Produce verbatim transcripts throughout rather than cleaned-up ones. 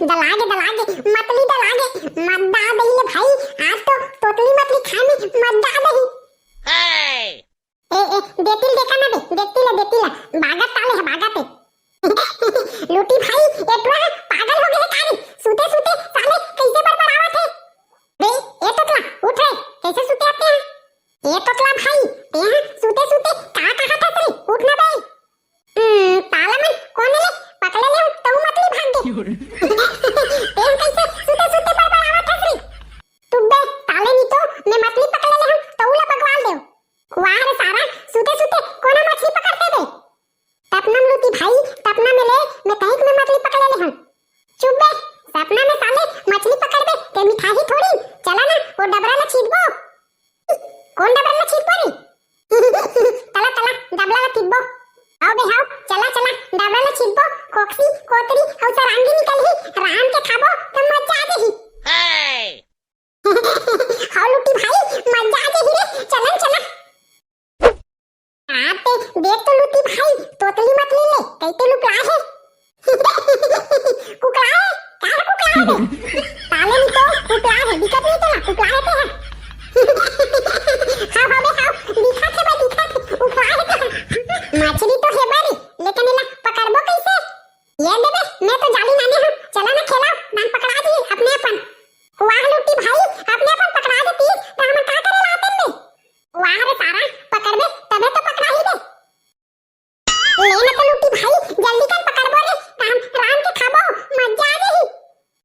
दलागे, दलागे, मतली दलागे, मद्दा दही ले भाई, आज तो तोतली मतली खाए में मद्दा दही। ए, ए, देतिल देखा ना बे, देतिल, देतिल, बागत ताले है, बागत है। लूटी भाई, ए टुरा पागल हो गए है का रे? सूते, सूते साले कैसे बड़बड़ावत है? बे, ए तोतला, उठ रे, कैसे सूते आते हैं? ए तोतला भाई, ते यहाँ सूते, सूते का कहा था रे? उठ ना बे। हम्म, ताला मन कोने ले पकड़े ले हूँ, तऊ मतली भाग गे। तें कैसे सूते सूते बड़बड़ावत हस रे? तू बे, ताले नी तो मैं मतली पकड़े ले हूँ, तऊ ला बगवाल देव। वाह रे सारा, सूते सूते कोना मछली पकड़ते बे? तपना में लूटी भाई, तपना में ले, मैं कहीं मैं मतली पकड़े ले हूँ। चुप बे, सपना में साले मछली पकड़बे, ते मिठाही थोड़ी, चला ना, वो डबरा ला छीटबो। कौन डबरा ला छीटबो रे? तला, तला, डबरा ला छीटबो। आओ बे, आओ, चला, चला, डबरा ला छीटबो, खोकसी, कोतरी, हौसा रांगी निकलही, राम के खाबो, त मजा आ जाही। हाँ लूटी भाई, मजा आ जाही रे, चलन, चला। आते देख तो लूटी भाई, तोतली मतली ले, कैसे लुपला है। कुकला है, क्या है कुकला है बे? ताले नी तो कुकला है, दिखत नहीं तो ना, कुकला है ते है। हाँ, हाँ बे, हाँ, दिखत है बे, दिखत है, कुकला है ते है। मछली तो है बे रे, लेकिन इला पकड़बो कैसे? ये दे बे, मैं तो जाली लाने हूँ, चला ना खेला, दान पकड़ा दी अपने अपन। वाह लूटी भाई, अपने अपन पकड़ा देती, तो हमन का करे लाते बे? वाह रे सारा, पकड़बे तबे तो पकड़ाही बे। ले न तो लूटी भाई, जल्दी कर पकड़बो रे, त हम रांध के खाबो, मजा आ जाही।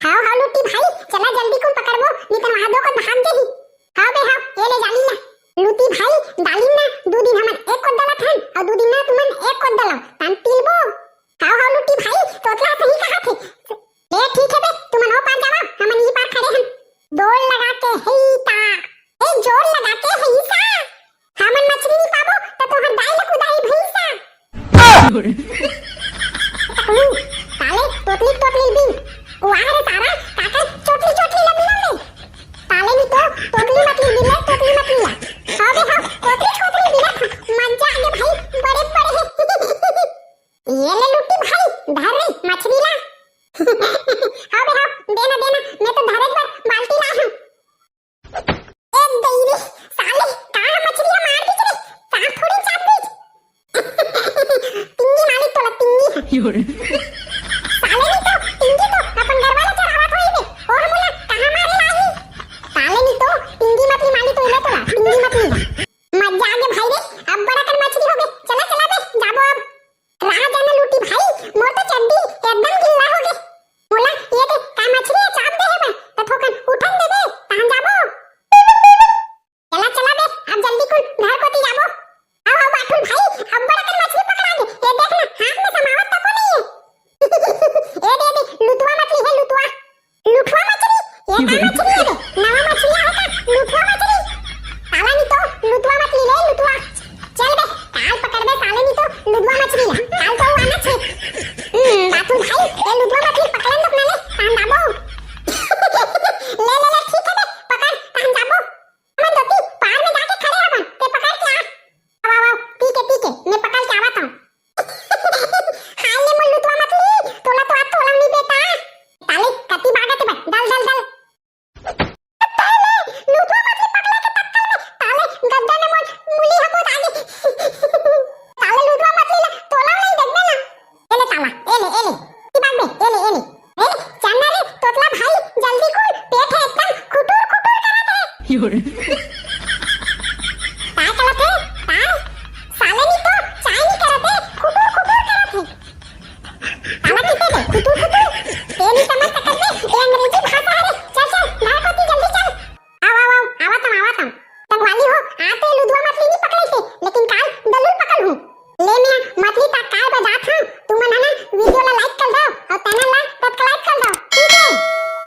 हाव हाव लूटी भाई, चला जल्दी कुन पकड़बो, नी त वहां दो को भाग जाही। हाव बे हाव, ये ले जाली ला। लूटी भाई, डालिन ना, दू दिन हमन एक को दलत हन, अउ दू दिन ना तुमन एक को दलव, तन तिलबो। हाव हाव लूटी भाई, तोतला सही कहा थे। ए ठीक है बे, तुमन ओ पार जावा, हमन ई पार खड़े हन। जोर लगा के हेई ता, ए जोर लगा के हेई सा, हमन मछली नी पाबो त तोहर दाई ल कुदाई भैंसा। हम्म, ताले तोतली तोतली बिन, वाह रे तारा, काकर चोटली चोटली ल बिन ले। ताले नी तो तोतली मतली बिन ले, तोतली मतली ला। अबे हाँ, तोतली तोतली बिन ले, मजा आ गया भाई, बड़े बड़े है। ये ले लूटी भाई, धर रे मछली ला। हाँ बे हाँ, देना देना, मैं तो धरे बर बाल्टी ला हूँ। ए दई रे, साले, का मछली मार दी रे, का थोड़ी चाप दी। टिंगी मालिक तोला टिंगी है। साले नी तो, टिंगी तो अपन घर वाला चढ़ावत होई बे, ओ हमला कहाँ मारे लाही। साले नी तो, टिंगी मतली मालिक तोला, तोला टिंगी मतली। मजा आ गया भाई रे, अब बड़ा कर मछली हो गए, चला चला बे, जाबो अब। राह जाना लूटी भाई, मोर तो चड्डी एकदम गिल्ला हो गे। मोला ये दे, का मछली हे, चाप दे हे मैं, त थोकन उठन दे दे, तहन जाबो। चला, चला बे, अब जल्दी कुल घर कोती जाबो। आओ, आओ बाठुल भाई, अब्बड़ अकन मछली पकड़ा गे। ये देख ना, हाथ में समावत तको नहीं है। ए दे, ए दे, लुतवा मछली हे, लुतवा। लुठवा मछली? ये का मछली हे बे? नवा मछली आए का? लुठवा मछली? ताला नी तो, लुतवा मछली ले, लुतवा। चल बे, काल पकड़बे साले नी तो, लुतवा मछली ला। काल तो आना छे। हम्म, बाथरूम भाई, ये लुतवा मछली पकड़न दो ना ले, तान दाबो। ले, ले, ले, ठीक है बे, पकड़, तान दाबो। हमन दोती पार में जाके खड़े हवन, ते पकड़ के आ। वाह, वाह, ठीक है, ठीक है, मैं पकड़ के आवत हूँ। हाय ले मोर लुतवा मछली, तोला तो आज तोला नहीं बेटा। ताले कति बागत बा, दल, दल, दल,